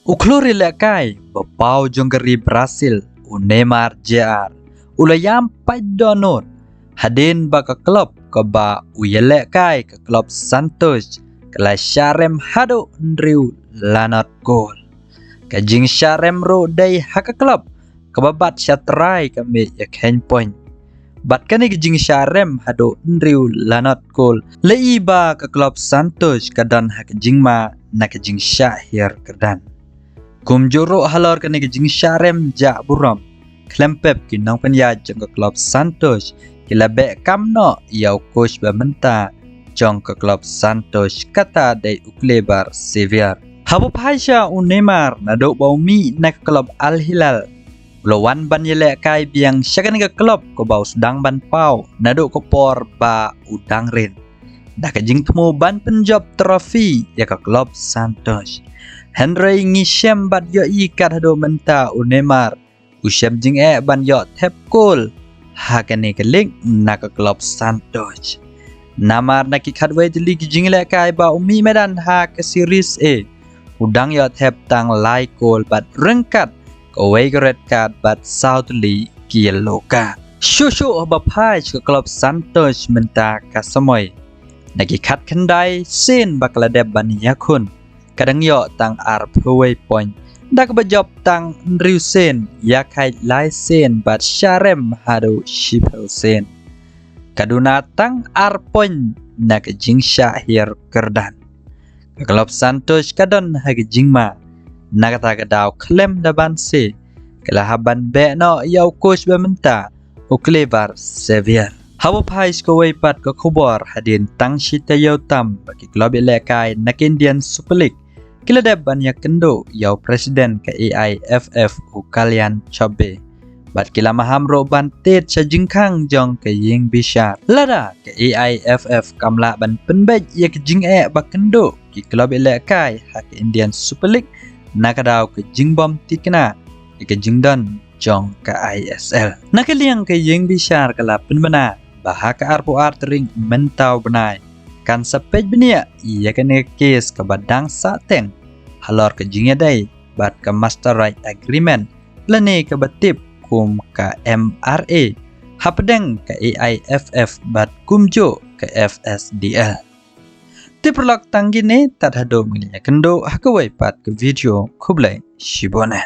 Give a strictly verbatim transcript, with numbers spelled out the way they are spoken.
U khlur ïalehkai ba paw jong ka ri Brazil, u Neymar Junior, u la ïam pait dohnud hadien ba ka klub kaba u ïalehkai, ka klub Santos, ka la shah rem haduh hynriew lanot kol. Ka jingshah rem ruh dei ha ka klub kaba bat sha trai ka mih ïa kheiñ point. Bad kane ka jingshah rem haduh hynriew lanot kol la ïohi ba ka klub Santos ka don ha ka jingma na ka jingshah hiar kyrdan. Kumjuh ruh halor kane ka jingshah rem jah burom, khlem pep ki nongpynïaid jong ka klub Santos ki la beh kam noh ïa u coach ba mynta jong ka klub Santos, kata dei u Kleber Xavier. Haba phai sha u Neymar naduh ba u mih na ka klub Al Hilal, u la wan ban ïalehkai biang sha kane ka klub kaba u sdang ban paw naduh ka por ba u dang rit da ka jingthmu ban pynjop trophy ïa ka klub Santos. Hynrei ngi shem bad ïohi kat haduh mynta u Neymar u shem jingeh ban ïoh thep kol ha kane ka lig na ka klub Santos. Namar na ki khatwei tylli ki jingïalehkai ba u mih madan ha ka Series A, u dang ïoh thep tang lai kol bad ryngkat kawei ka red card bad saw tylli ki yellow card. Shuh shuh haba phai sha ka klub Santos mynta ka samoi, na ki khatkhyndai sien ba ka la dep ban ïakhun, ka dang ïoh tang arphew wei point da kaba jop tang hynriew sien, ïakhaid lai sien bad shah rem haduh shiphew sien. Ka duna tang ar point na ka jingshah hiar kyrdan. Ka klub Santos ka don ha ka jingma, na kata ka daw khlem da ban se ka la hap ban beh noh ïa u coach ba mynta, u Kleber Xavier. Haba phai sha kawei pat ka khubor, hadien tang shi taïew tam ba ki klub ïalehkai na ka Indian Super League ki la dep ban ïakynduh ïa u president ka A I F F, u Kalyan Chaubey, bad ki la maham ruh ban tied sha jingkhang jong ka ïing bishar. Lada ka A I F F kam lah ban pynbeit ïa ka jingeh ba kynduh ki klub ïalehkai ha ka Indian Super League, na ka daw ka jingbym tikna ïa ka jingdon jong ka I S L. Na ka liang ka ïing bishar ka la pynbna ba ha ka arphew ar tarik mynta u bnai kan sa peit bniah ïa kane ka kes kaba dang sahteng halor ka jingïadei bad ka Master Right Agreement, lane kaba tip kum ka M R A, hapdeng ka A I F F bad kumjuh ka F S D L. Te paralok, tang kine tad haduh ngin ïakynduh ha kawei pat ka video. Khublei shibun eh.